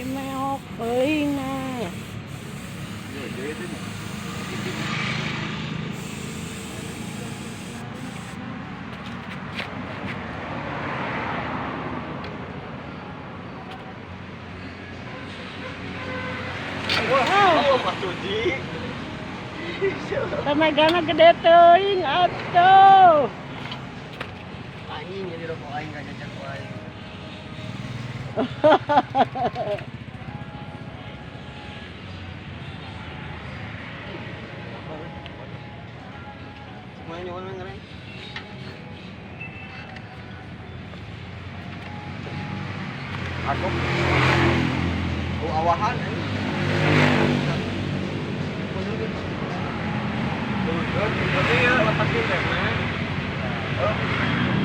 Meok euingna. Wah, Pak Suji. Tanagana gede teuing atuh. Anjing jadi rokok aing gak cocok ku aing. Semuanya nyawa ngereng. Aku. Oh, awahan anjing. Tuh, ya lepas di remnya. Oh.